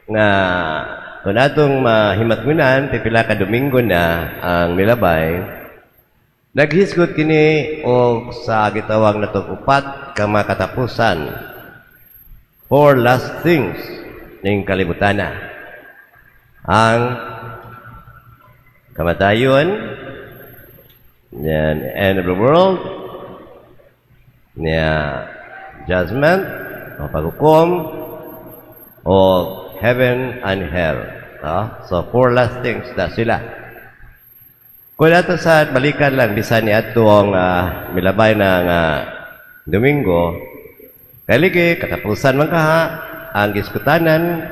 Nga kung atong mahimatngunan, pipila ka Domingo na ang milabay, naghisgot kini og sa gitawag nato upat ka mga katapusan, four last things ning kalibutana: ang kamatayon, then end of the world, niya judgment o paghukom, o heaven and hell. No? So, four last things na sila. Kung ato sa balikan lang bisan ni atong milabay na nga Domingo, kaligi, katapusan man kaha, ang giskutanan,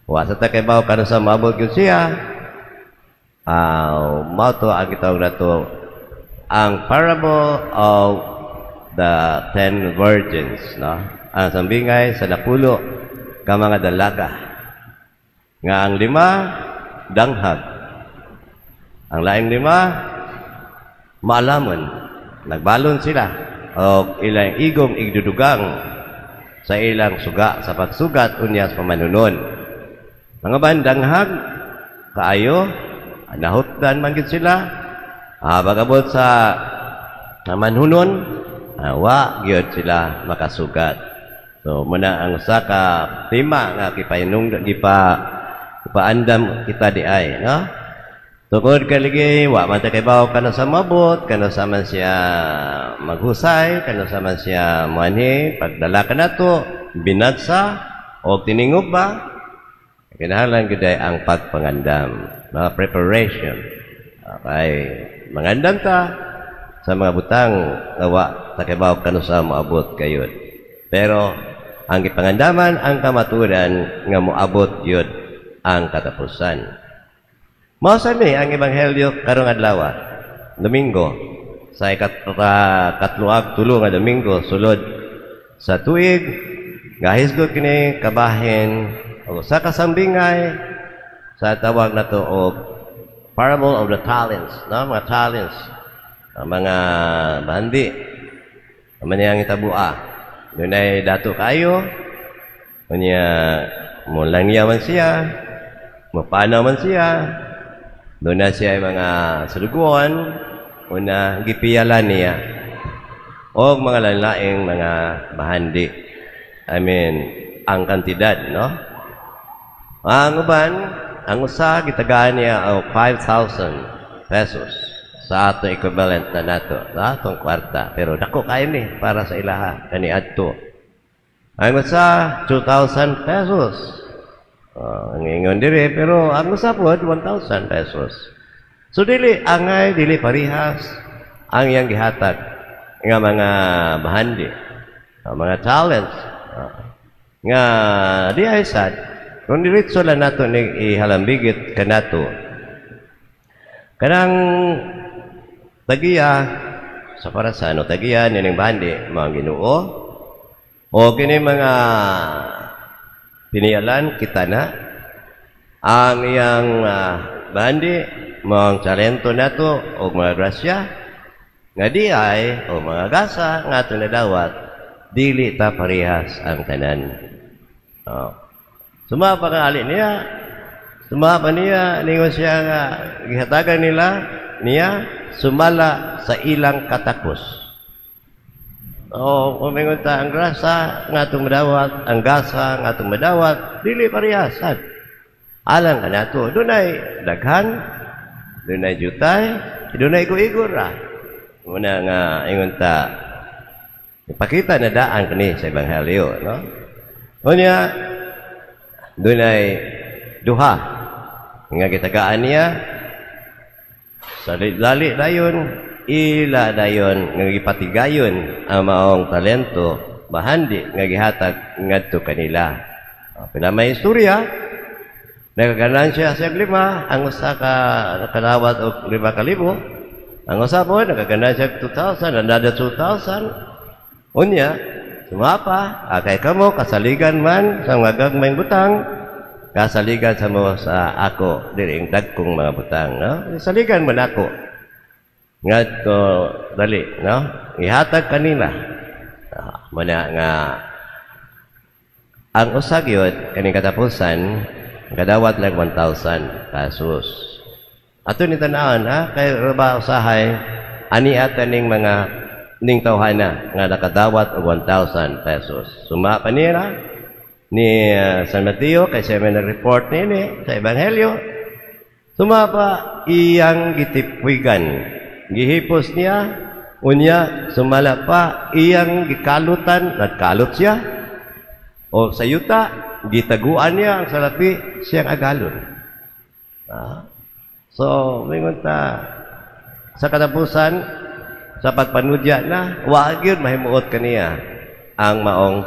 wa sa ta kay kanus-a moabot gyud siya, mao to ang gitawag nato ang parable of the 10 virgins, no? Ang sambingay sa 10 ka mga dalaga. Nga ang lima, danghag. Ang laing lima, maalamon. Nagbalon sila o ilang igong igdudugang sa ilang suga sa pagsugat unya sa pamanunon. Mga bandanghag, kaayo, nahutdan man gid sila. Pag-abot sa manhunon, wa gyud sila makasugat. So muna ang usa ka tema nga gipainung gipa ipaandam kita di ay, no? Tungod kaligi, wa man ta kaybaw kanus-a moabot, kanus-a man siya maghusay, kanus-a man siya muanhi, pagdala kanato, binagsa, o tiningog ba, kinahanglan gyud ay ang pagpangandam, mga preparation. Okay, mangandam ta sa mga butang nga wa ta kaybaw kanus-a moabot gayud. Pero ang gipangandaman ang kamatuoran nga moabot yun ang katapusan. Mao sa ni ang ebanghelyo karong adlaw, Domingo, sa ikatluag tulo nga Domingo sulod sa tuig, gahisgot kini kabahin o sa kasambingay sa tawag nato og parable of the talents, no? Mga talents, ang mga bandi. Man niyang itabua. Dunay dato kayo, unya mulang niya man siya, mupanaw man siya, doon na siya mga suluguan, una gipiyalan niya o mga lalaing mga bahandi. I mean, ang kantidad, no? Ang uban, ang usa gitagaan niya og 5,000 pesos sa ato equivalent na nato, sa atong kwarta. Pero dako kayo ni para sa ilaha kani adto. Ang usa 2,000 pesos. Ang ingon diri, pero ang usa pod 1,000 pesos. So dili angay, dili parihas ang iyang gihatag nga mga bahandi, mga talents nga di ay sad kung diretso lang nato ni ihalambigit kanato kanang tagiya sa para sa ano tagiya nining bahandi mga Ginoo o kini mga piniyalan kita na ang iyang bandi mga talento nato o mga grasya nga di ay o mga gasa nga ato nadawat, dili ta parehas ang tanan. Oh. Suma pa nga ali niya, suma pa niya, ningon siya nga gihatagan nila niya sumala sa ilang katakos. O, kung mingon ta ang grasa nga atong madawat, ang gasa nga atong madawat, dili parehasan. Alang kanato, dunay daghan, dunay jutay, dunay igo-igo ra. Muna nga ingon ta ipakita na daan kani sa ebanghelyo, no? Unya dunay duha nga gitagaan niya sa lali dayon ila dayon nga gipatigayon ang maong talento bahandi nga gihatag ngadto kanila. Pila may istorya, nakaganansya siya lima, ang usa ka nakadawat og 5,000, ang usa po nakaganansya 2,000, another 2,000. Unya sumapa akay kamo kasaligan man sa mga gagmayng butang, kasaligan sa mo sa ako diri dagkong mga butang, no? Saligan man ako ngadto dali, no? Ihatag kanila. Mana nga Ang usa gyud kaning katapusan kadawat lang 1,000 pesos. Ato ni tan-awon ha, kay ba usahay ani ata ning mga ning tawhana nga nakadawat og 1,000 pesos. Suma pa niya ni San Mateo kay siya may nag-report nini sa Ebanghelyo. Suma pa iyang gitipwigan. Gihipos niya, unya sumala pa iyang gikalutan, nagkalot siya. O sa yuta, gitaguan niya ang salapi siyang agalon. Ah. So, mingon ta sa katapusan sa pagpanudya na, wa gyud mahimuot kaniya ang maong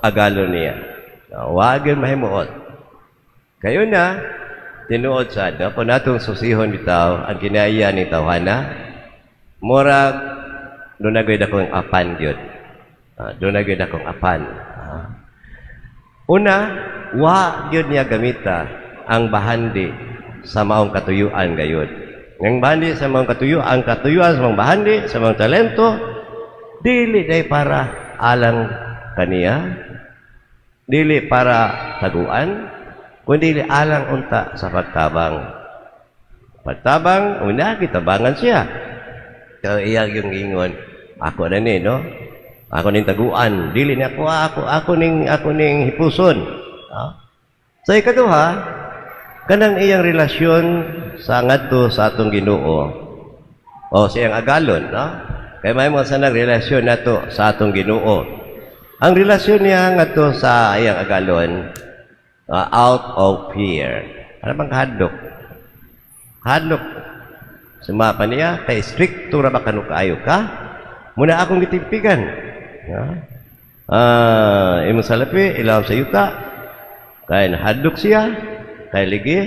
agalon niya. Wa gyud mahimuot. Kayo na, tinuod sa no, kung natong susihon bitaw ang kinaiya ni tawhana, murag duna gyud akong apan gyud. Duna gyud akong apan. Una, wa gyud niya gamita ang bahandi sa maong katuyuan gayud. Ang bahandi sa maong katuyuan, ang katuyuan sa maong bahandi, sa maong talento, dili day para alang kaniya, dili para taguan, kundi alang unta sa pagtabang. Pagtabang, una, gitabangan siya. Kaya iya yung ingon, ako na ni, no? Ako ning taguan, dili ni ako, ako ning hipuson. Ah. Sa ikaduha, kanang iyang relasyon sa ngadto sa atong Ginoo o siyang agalon, no? Kay may mga sa relasyon nato sa atong Ginoo. Ang relasyon niya ngadto sa iyang agalon, out of fear. Ano bang kahadlok? Kahadlok. Suma pa niya, kay stricto ra ba kanu kaayo ka? Muna akong gitimpigan. Ya. Imong salapi, ilawom sa yuta. Kay nahadlok siya, kay ligi,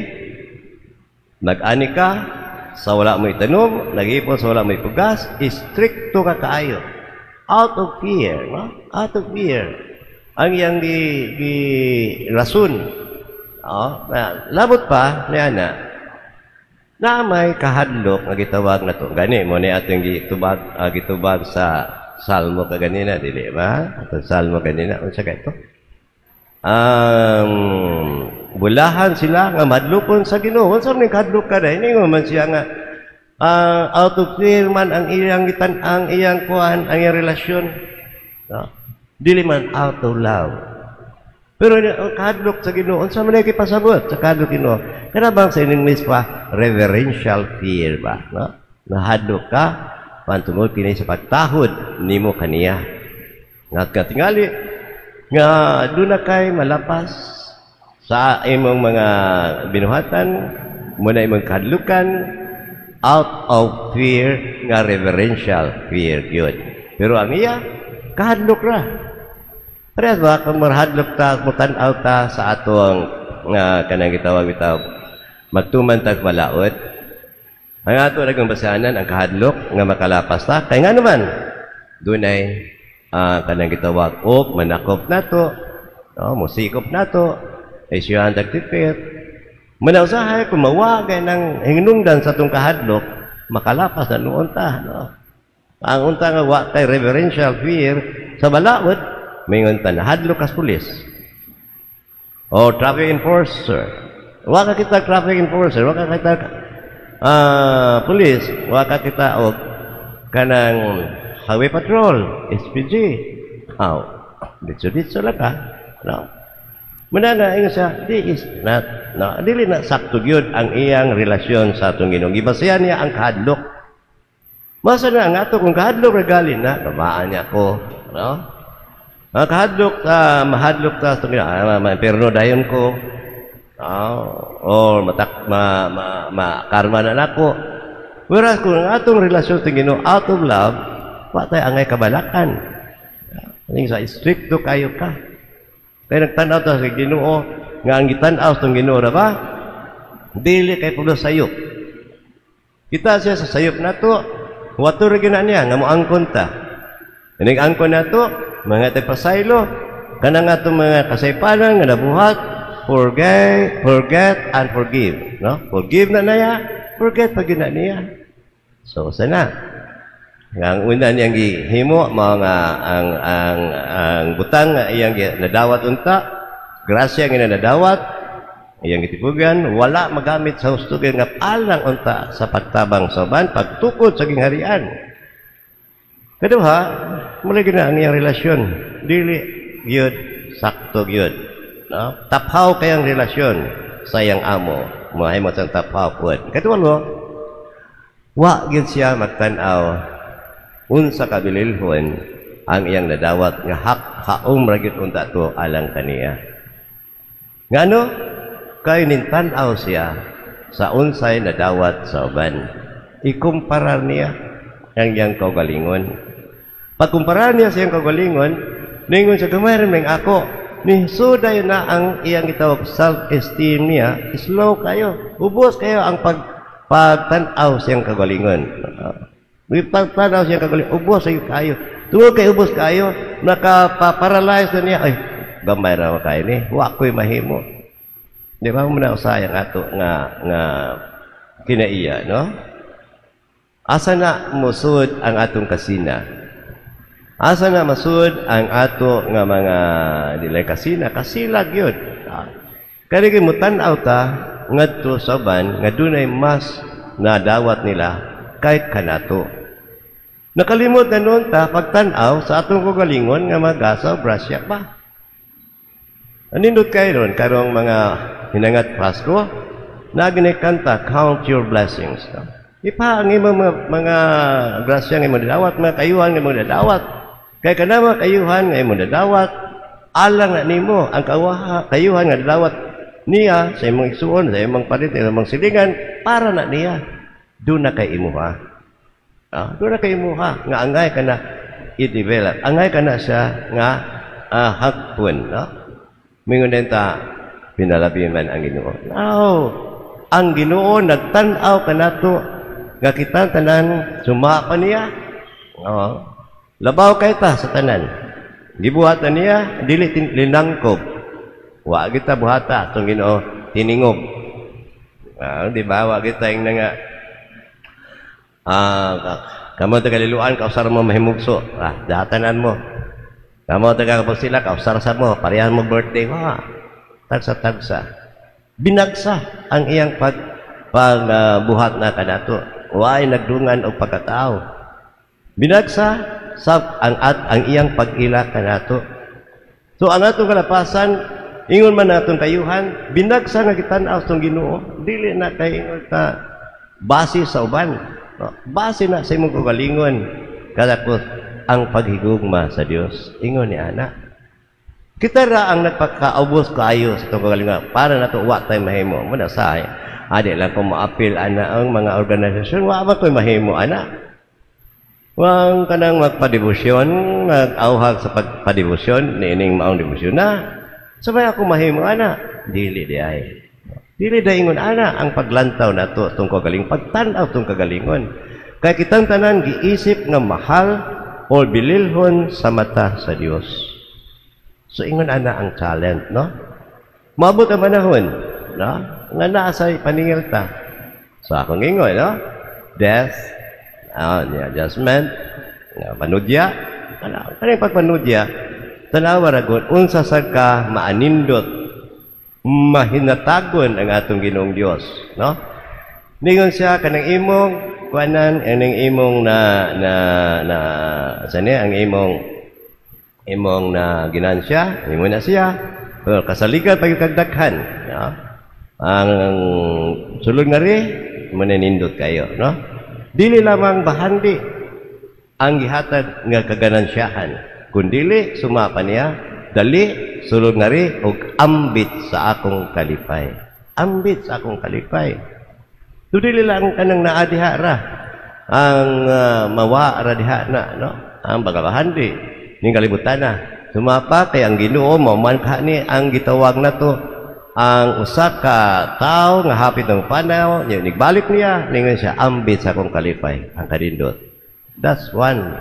mag-ani ka, sa wala mo itanom, nag-ipon sa wala mo ipugas, stricto ka kaayo. Out of fear, no? Out of fear. Ang iyang gi rason. Oh, na, labot pa ni ana, na may kahadlok nga gitawag na to. Gani mo ni atong gitubag sa Salmo kaganina, dili ba? Atong Salmo ganina, unsa kay ito? Ang bulahan sila nga madlukon sa Ginoo. Unsa man kahadlok ka dai? Ningon man siya nga out of fear man ang iyang gitan ang iyang kuan, ang iyang relasyon. No? Dili man out of love. Pero ang kahadlok sa Ginoo, unsa man ay pasabot sa kahadlok Ginoo? Kana bang sa English pa reverential fear ba, no? Nahadlok ka pantungod kini sa pagtahod nimo kaniya. Nga katingali nga duna kay malapas sa imong mga binuhatan, muna imong kahadlukan out of fear nga reverential fear gyud. Pero ang iya kahadlok ra. Parehas ba kung marhadlok ta, mutan-aw ta sa atong nga kanang gitawag bitaw magtuman tag malaot. Ang ato nagang basahanan ang kahadlok nga makalapas ta kay nga naman dunay kanang gitawag og manakop nato, no, musikop nato, ay siya ang tagtipit. Manausahay kung mawagay ng hinungdan sa atong kahadlok, makalapas na noon ta, no? Ang unta nga wa kay reverential fear sa balaod, mingon ta nahadlok kas pulis. O traffic enforcer. Wa ka kita traffic enforcer, wa ka kita pulis, wa ka kita og kanang highway patrol, SPG. Aw, ditso-ditso lang ka. No? Muna na ingon siya, di is not, no, dili na sakto gyud ang iyang relasyon sa atong Ginoo. Gibasihan niya ang kahadlok. Masa na ang ato kung kahadlok regalin na, tamaan niya ko, no? Ang kahadlok ta, mahadlok ta sa atong Ginoo, ma dayon ko. Or matak ma, ma, ma karma na nako. Whereas kung ang atong relasyon sa Ginoo out of love, wa tay angay kabalakan. Sa stricto kayo ka. Kaya nagtanaw ta sa Ginoo nga ang gitan-aw sa Ginoo ra ba? Dili kay pulo sayop. Kita siya sa sayop nato, wato ra gyud na niya nga moangkon ta. Inig angkon nato, mga tay pasaylo, kanang atong mga kasaypanan nga nabuhat, forget, forget and forgive, no? Forgive na niya, forget pa gyud na niya. So sana ang una niyang gihimo mga ang butang nga iyang nadawat unta. Grasya nga nadawat, iyang gitipugan, wala magamit sa husto nga alang unta sa pagtabang sa uban, pagtukod sa gingharian. Kaduha, muli gina ang iyang relasyon. Dili gyud sakto gyud. No? Taphaw kayang relasyon sa iyang amo. Mahimo sa taphaw pud. Katuwalo, wa gyud siya magtan-aw unsa ka bililhon ang iyang nadawat nga hak haom ra gyud unta to alang kaniya. Ngano? Kay nintan-aw siya sa unsay nadawat sa uban. Ikumparar niya ang iyang kaugalingon. Pagkumparar niya sa iyang kaugalingon, ningon siya, "Gamay ra ako." Ni suday na ang iyang gitawag self-esteem niya, slow kayo. Ubos kayo ang pagtan-aw sa iyang kaugalingon. Pagtan-aw sa iyang kaugalingon, ubos kayo kayo. Tungod kay ubos kayo, nakaparalyze na niya, "Ay, gamay ra kayo ni, wa ko'y mahimo." Di ba mo na usayang ato nga kinaiya, no? Asa na musud ang atong kasina? Asa na masud ang ato nga mga dili kasina, kasilag yun. Kaya kay mutan-aw ta ngadto sa uban nga dunay mas nadawat nila kay kanato. Nakalimot na noon ta pagtan-aw sa atong kagalingon nga magasaw grasya pa. Anindot kayo ron karong mga hinangat Pasko, nagini kanta, "Count Your Blessings." No? Ipa ang imong mga grasya nga imong dadawat, mga kayuhan nga imong dadawat. Kay kana mga kayuhan nga imong dadawat, alang na nimo ang kawaha, kayuhan nga dadawat niya sa imong igsuon, sa imong palit, sa imong silingan, para na niya. Doon na kay imuha. Doon na kay imuha nga angay ka na i-develop. Angay ka na siya nga hagpon. No? Mingon din ta, pinalabi man ang Ginoo. No, ang Ginoo nagtan-aw kanato nga kita tanan suma pa niya. Oo. Labaw kay ta sa tanan. Gibuhat na niya, dili linangkob. Wa kita buhata atong Ginoo tiningob. Di ba? Wa kita yung nga kamo taga Liloan, kausar mo mahimugso. Datanan mo. Kamo taga sila, kausar sa mo, parehan mo birthday. Wa. Tagsa-tagsa. Binagsa ang iyang pag buhat na kanato. Waay nagdungan og pagkatao. Binagsa sa ang at ang iyang pag-ila kanato. So ang atong kalapasan, ingon man natong kayuhan, binagsa nga gitan-aw tong Ginoo, dili na kay ingon ta base sa uban. No? Base na sa imong kagalingon kadakot ang paghigugma sa Dios. Ingon ni ana. Kita ra ang nagpakaubos kaayo sa itong kagalingon para nato wa tay mahimo. Muna sa adi lang ko maapil ana ang mga organisasyon, wa ba ko'y mahimo ana. Wang kanang magpadebosyon, mag-auhag sa pagpadebosyon, niining maong debosyon na. Sabay ako mahimo ana, dili di ay. Dili da ingon ana ang paglantaw nato itong kagaling, pagtan-aw itong kagalingon. Kaya kitang tanan giisip nga mahal o bililhon sa mata sa Dios. So ingon ana ang talent, no? Maabot ang panahon, no? Nga naa sa paningil ta. So akong ingon, no? Death, yeah, judgment, panudya, ano, kanang pagpanudya, tanawa ra gud unsa sad ka maanindot, mahinatagon ang atong Ginoong Dios, no? Ningon siya kanang imong kuanan, ining imong na na na sani ang imong na ginansya, imo na siya. Well, kasaligan pag kagdaghan, no? Ang sulod nga ri, mananindot kayo, no? Dili lamang bahandi ang gihatag nga kaganansyahan, kundili sumapa niya, dali sulod nga ri og ambit sa akong kalipay. Ambit sa akong kalipay. So dili lang kanang naa diha ra ang mawa ra diha na, no? Ang bagabahandi ning kalibutan na. Sumapa kay ang Ginoo mao man ka ni ang gitawag nato ang usa ka tawo nga hapit ng panaw, nya nigbalik niya, ningon siya, "Ambit sa akong kalipay," ang kanindot. That's one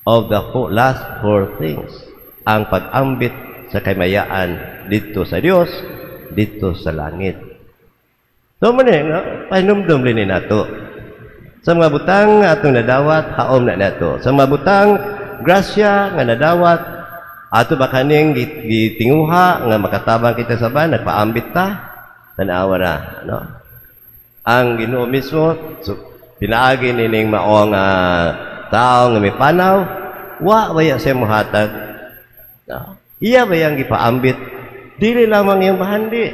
of the last four things. Ang pag-ambit sa kaymayaan dito sa Dios, dito sa langit. So man eh, no? Pahinumdum rin nato. Sa mga butang nga atong nadawat, haom na nato. Sa mga butang grasya nga nadawat, Ato ba kaning gitinguha nga makatabang kita sa uban, nagpaambit ta, tanawa na, no? Ang Ginoo mismo, so, pinaagi nining maong tao nga mipanaw, wa baya siya muhatag. No? Iya ba yang gipaambit? Dili lamang iyang bahandi,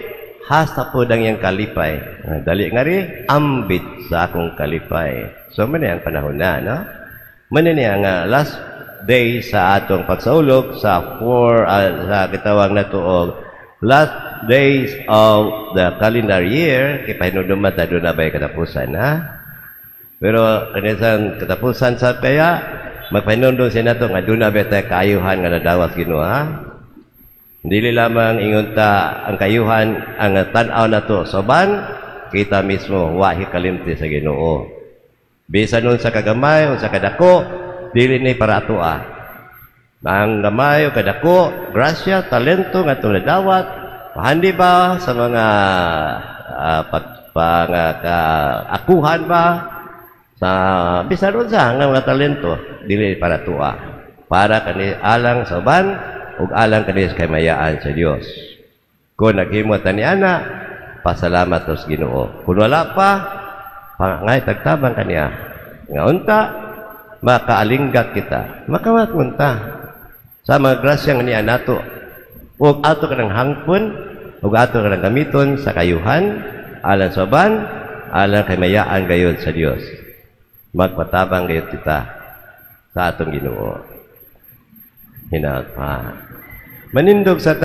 hasta po ang iyang kalipay. Dali nga ri, ambit sa akong kalipay. So, man ang panahon na, no? Man niya nga last day sa atong pagsaulog sa four sa gitawag nato og last days of the calendar year, kay pahinumduman ta duna bay katapusan, ha? Pero kanisan katapusan sa kaya magpahinumdum siya nato nga duna bay tay kaayuhan nga nadawat Ginoo, ha? Dili lamang ingon ta ang kaayuhan ang tan-aw nato sa uban, kita mismo wa kalimti sa Ginoo. Bisan unsa kagamay, unsa kadako, dili ni para atoa. Ang gamay o kadako, grasya, talento nga atong nadawat, pahandi ba sa mga pag, pang, akuhan ba sa bisan unsa nga mga talento, dili para atoa. Para kani alang sa uban ug alang kani sa kahimayaan sa Dios. Kung naghimo ta ni ana, pasalamat sa Ginoo. Kung wala pa, pangay tagtabang kaniya. Nga unta makaalinggat kita, makawat unta sa mga grasya nga niya nato. Ug ato kanang hangpon, ug ato kanang gamiton sa kaayuhan, alang sa uban, alang kahimayaan gayon sa Dios. Magpatabang gayud kita sa atong Ginoo. Hinaot pa. Manindog sa